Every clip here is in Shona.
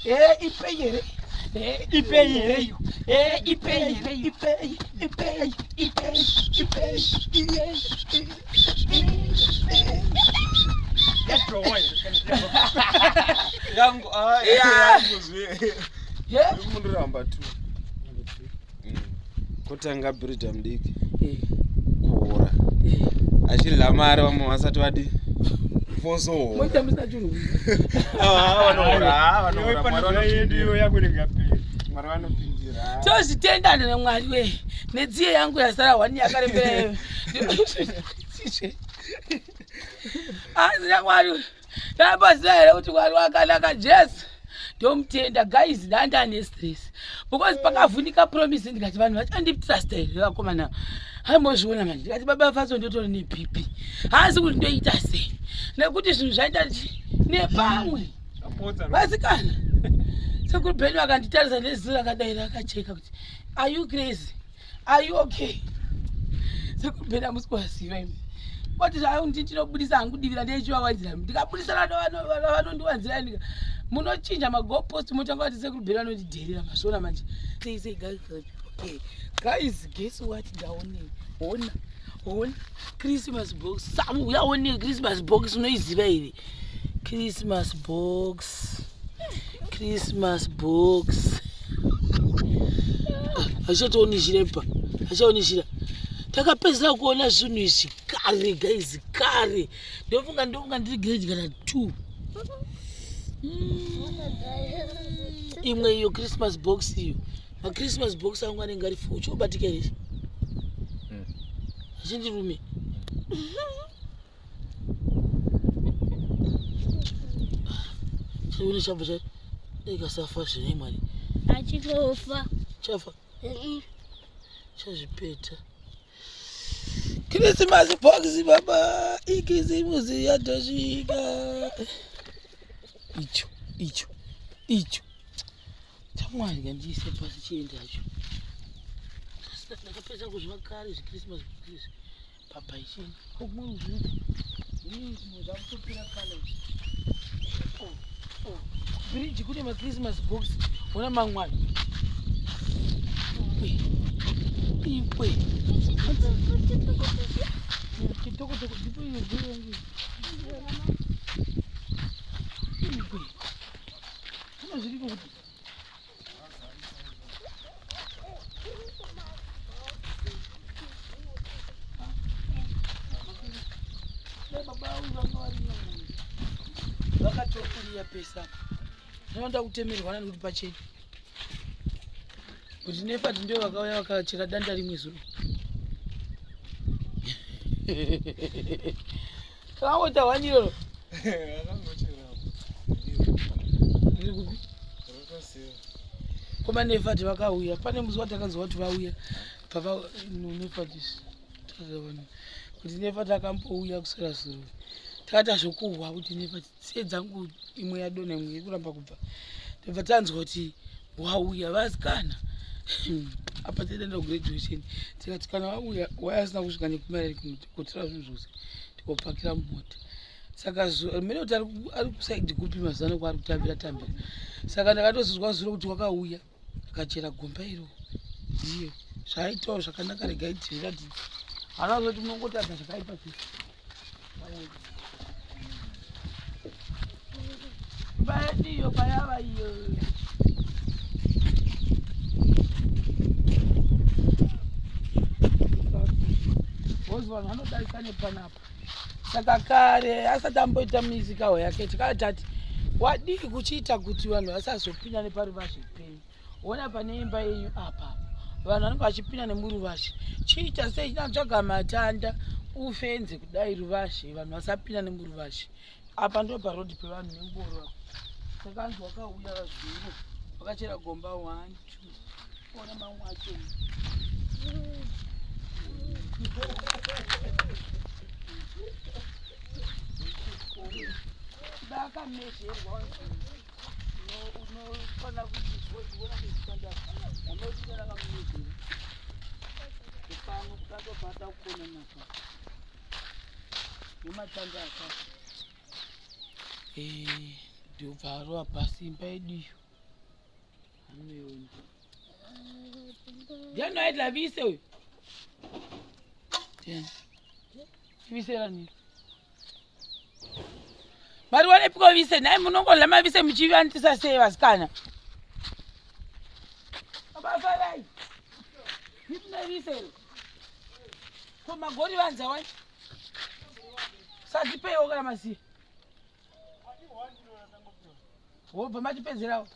Eh, ipei here? Eh, ipei here iyo? Eh, ipei here? Ipei, ipei, ipei, ipei, ipei. Yangu, ah, yangu zve. Yeah. Mundoramba tu. Kotanga bhiridha mudiki Eh, kuhura eh. achidya mari vamwe vasati vadi vozohura. Moita musina chinhu. Vanohura, vanohura, Mwari yedu vanopindira. yakunengaperi Mwari vanopindira. Tozvitenda naMwari we. Nedziyo yangu yasara wani yakarembera. Asi naMwari. Ndamboziva here kuti Mwari wakanaka Jesu. Ndomutenda guys, ndanda ne stress. Because pakavhunika promise ndikati vanhu vachanditrusta here vakomana. Haimozviona manje. Ndikati baba Fatso ndotori neBP. Haasi kuti ndoita sei. Nekuti zvinhu zvaita nepamwe. Vasikana. Sekuru Bheni vakanditarisa neziso rakadai rakacheka kuti are you crazy? Are you okay? Sekuru Bheni hamusi kuvaziva imi. Koti zvayo ndi ndinobudisa hangu divi randichivawanzira. Ndikabudisa vanondiwanzira ndika munochinja magopost motanga kuti Sekuru Bheni vanondidherera mazviona manje. Sei sei guys. Okay. Guys, guess what ndaone? Ona. Ona. Christmas box. Samu uyaone Christmas box unoiziva here? Christmas box. Christmas box. Achatooni zhira pa. Achaoni zhira. Takapedzera kuona zvinhu izvi kare guys kare. Ndofunga ndofunga ndiri grade kana 2. Imwe iyo Christmas box iyo. Ma Christmas box angu anenge ari 4. Chobatika here? Achindirume. Chione chabva cha ikasafa zvine mwari. Achitofa. Chafa. Chazvipeta. Christmas box baba, ikisimusi yatosvika. Icho, icho, icho. Chamwari ngandiise pasi chiende hacho. Ndakapedza kuzviva kare zveChristmas box izvi. Baba ichi. Kokumwe zviri. Zvimwe zvakutopera kale. Oh, oh. Bridge kune maChristmas box. Ona mamwe ayo. Ikwe. Ikwe. Chitokotoko ndipo iyo ndiyo yangu. Ikwe. Kana zviriko kuti vakatokuria pesa ndinoda kutemerwa nani kuti pachena kuti nefati ndio vakauya vakachera danda rimwe zuro kangoita hwani iroro riri kupi koma nefati vakauya pane musi watakanzwa kuti vauya pava nefati kuti nefati akambouya kuswera zuro takaita zvokuhwa kuti nefati tsiye dzangu imwe yadonha imwe iri kuramba kubva tobva tanzwa kuti wauya vasikana apa taienda kugraduation tikati kana wauya waya asina kusvika nekumarari kutora zvinhu zvose tikopakira mumota saka mene kuti ari kusaidi kupi mazano kwaari kutambira tambira saka ndakatozozwa zuro kuti wakauya akachera gomba iro ndiye zvaaitawo zvakanaka regai tizviratidze hana zoti munongotadza zvakaipa sei imba yedu iyo payava iyo bhozi vanhu vanodarika nepanapa saka kare asati amboita misikawo yake tikatati wadii kuchiita kuti vanhu vasazopinda neparuvazhe penyu ona pane imba yenyu apa vanhu vanenge vachipinda nemuruvazhe chiita sei chinatsvaga matanda ufenze kudai ruvazhe vanhu vasapinda nemuruvazhe apa ndo parodhi pevanhu nengoro apa saka anzi wakauya vazviro vakachera gomba 1 2 ona mamwe acho dakamezherwa unofanira kuti zvoona nezvitanda unoita rakamezhera pano kutandobata kukona napa nematanda aka ndobva arova pasi imba yedu iyo. Munoiona. Ndiani waiti lavise uyu? Ndiani? Vise rani? Mari wanepiko vise nhai munongodla mavise muchivandisa sei vasikana? Baba farai. Ndine vise. Ko magori vanza wani? Satipeiwo kana masiya. Wobva matipedzerawo.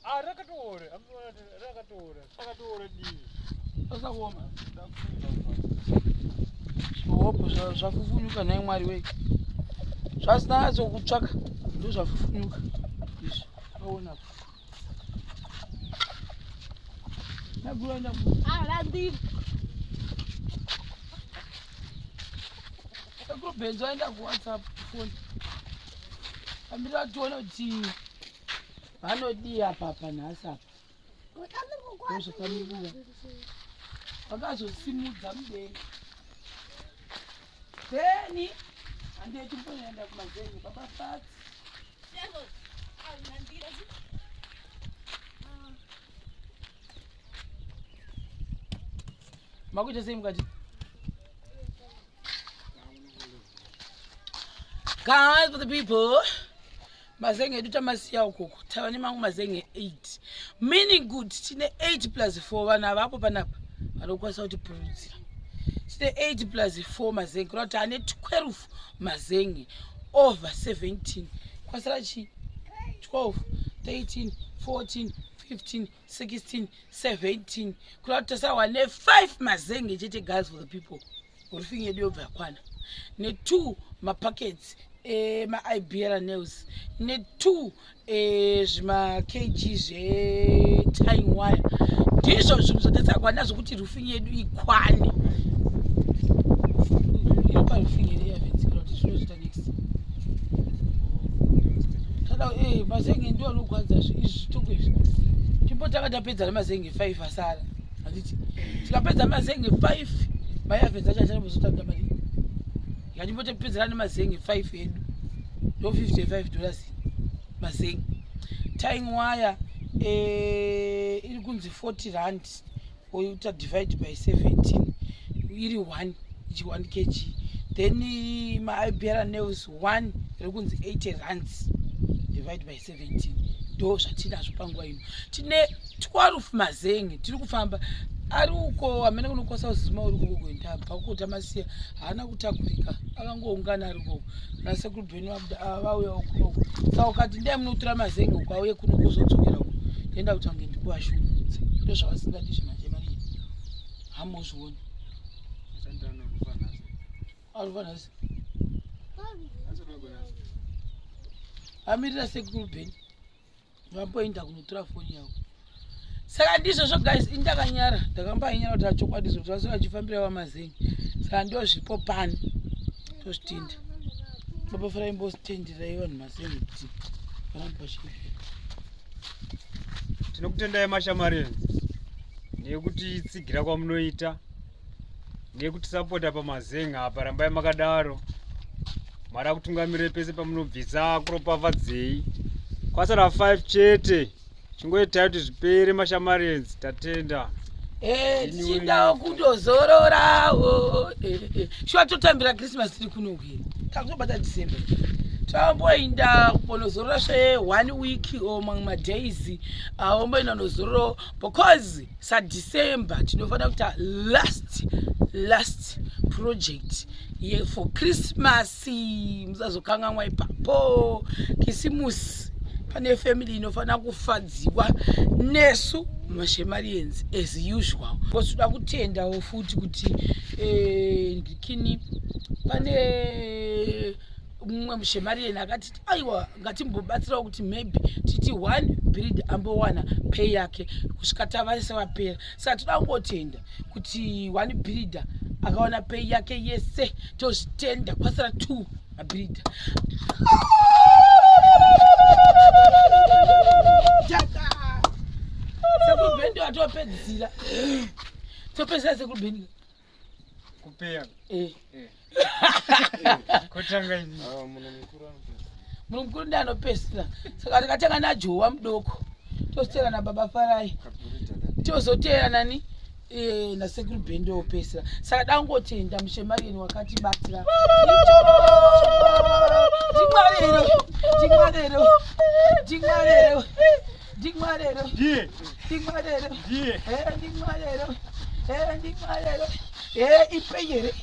Ah, rakatoora, rakatoora, rakatoora divi. Asakuoma. Zvihopo zvafufunyuka nhai Mwari wei. Zvasina natso kutsvaka ndozvafufunyuka izvi. Aona. Nagura ndakura. Ah, landiri. Sekuru Benzo aenda kuWhatsApp foni. Ambira tione kuti vanodii apa apa nhasi apa. Ndozvakamirira. Vakazosimudza mudenga. Then handei timboenda kumazenge baba Fatsi. Makuita sei mukati? Guys, for the people, mazenge edu tamasiya ukoko tava nemamwe mazenge 8 meaning kuti tine 8 plus 4 vanhu avapo panapa vanokwanisa kutipurudzira tine 8 plus 4 mazenge kureva kuti ane 12 mazenge over 17 kwasara chii 12 13 14 15 16 17 kureva kuti tasarwa ne5 mazenge chete guys for the people roofing yedu yobva yakwana ne2 mapackets emaibr nails ne2 zvimakg zvetying wire ndizvo zvinhu zvatasarwa nazvo kuti roofing yedu ikwane iri paroofing here yavhenzikira kuti zvinozoita next tada mazenge ndiwo anogwadza izvi zvitoko izvi timbotanga tapedza nemazenge 5 asara handiti tikapedza mazenge 5 mayavhenzi acho achanambozotanda mari ngatimbotopedzera nemazenge 5 edu ndo 55 dollars mazenge tying wire iri kunzi 40 rand oita divide by 17 iri 1 ichi 1 kg then maibr nails 1 iri kunzi 80 rands divide by 17 ndo zvatinazvo panguva ino tine 12 mazenge tiri kufamba ari uko hamene kunokwasa kuzima uri koko kuendabva kukota masiya haana kutakurika akangoungana ari ukoko nasekuru bheni vauyawo kunoko saka ukati ndai munotora mazenge uko auye kuno kuzodzokera uko ndenda kuti ange ndikuvashungurudza ndo zvavasingadi zvemanje mari hamozvioni arufa nhasi amirira sekuru bheni vamboenda kunotora foni yavo saka ndizvozvo guys ini ndakanyara ndakambainyara kuti achokwadi zvo vasi vachifambira vamazengi saka ndo zvipo pano tozvitinda baba farai mbositenderai vanhu mazengi kuti varambe vachiita Tinokutendai mashamarians nekutitsigira kwamunoita nekutisapota pamazenga apa rambai makadaro mwari akutungamirire pese pamunobvisa kuropafadzei kwasara 5 chete chingoitai kuti zvipere mashamarians tatenda Tichindawo kundozororawo shuwa totambira Christmas tiri kuno kwini takutobata December tamboinda kunozorora sve one week or mamwe madays awomboenda nozororo because sadecember tinofanira kuita last project for Christmas musazokanganwa ipapo kisimusi pane family inofanira kufadziwa nesu mashemarians as usual because toda kutendawo futi kuti kini pane mumwe mushemarian akati aiwa ngatimbobatsirawo kuti maybe titi one breed ambowana pay yake kusvika tavarese vapera saka toda kungotenda kuti one breeder akawana pay yake yese tozvitenda kwasara 2 mabreeder sekuru bhendi watopedzisira topedzisira sekuru bhendi kupeya eh. kotanga ini Ah, munhu mukuru anopesa munhu mukuru ndiye anopedzisira saka tikatanga najowa mudoko Tozoteera nababa Farai, tozoteera nani, nasekuru Bhendo opesera. Saka dangotenda mushemarieni wakatibatsira. Ndimwarero, ndimwarero, ndimwarero, ndimwarero. Ndiye. Ndimwarero. Ndiye. Ndimwarero, ndimwarero. Ipeyere,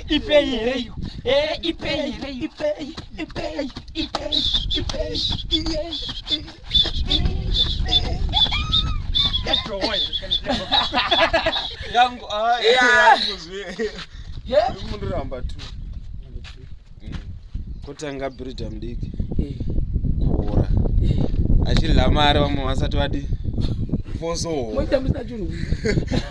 Ipeyere. Ipeyere, ipey, ipey, ipey, ipey, ipey. Yangu, ah, yangu zve. Mundoramba tu. Kutanga bhiridha mudiki kuhura achidya mari, vamwe vasati vadi vozohora. Moita musina chunhu.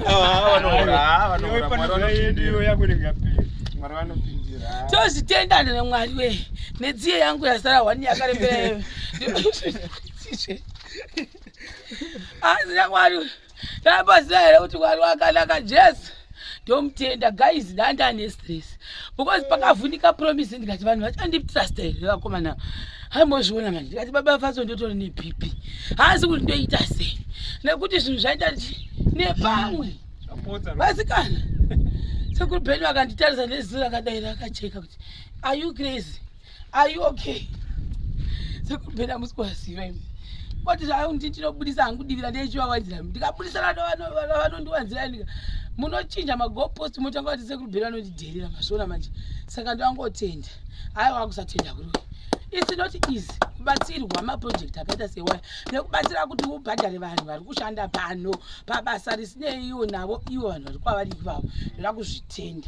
Vanohora, vanohora. Mwari Yedu vanopindira. yakunenge yapera. Mwari vanopindira. Tozvitenda neMwari we, nedziye yangu yasara hwani yakarembera. Asi naMwari ndamboziva here kuti Mwari wakanaka? Jesu ndomutenda. Guys, ndanda nestress because pakavhunika Promise, ndikati vanhu vachanditrust here vakomana? Haimozviona mani. Ndikati baba Fatso ndotori neBP, haasi kuti ndoita sei nekuti zvinhu zvaita nepamwe. Zvapotsa. Vasikana, sekuru Bheni vakanditarisa neziso rakadai rakacheka kuti, "Are you crazy? Are you okay?" Sekuru Bheni hamusi kuvaziva imi. Koti zvaundi ndinobudisa hangu divira ndechivawanzira, ndikabudisa vanondiwanzira ndika munochinja magopost, motanga kuti sekuru Bheni vanondidherera. Mazviona manje. Saka ndovangotenda. Aiwa, kusatenda kuri it's not easy kubatsirwa maproject akaita sewaya nekubatsira kuti ubhadhare vanhu vari kushanda pano pabasa risineiwo navo, ivo vanhu vari kwavari ivavo. Ndoda kuzvitenda,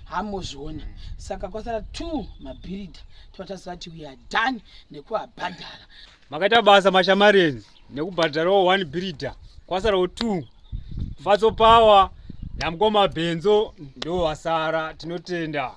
hamozviona. Saka kwasara two mabhiridha, totaziva kuti we are done nekuvabhadhara. Makaita basa mashamarians nekubhadharawo one builder, kwasarawo two. Fatso Power namukoma Benzo ndo vasara. Tinotenda.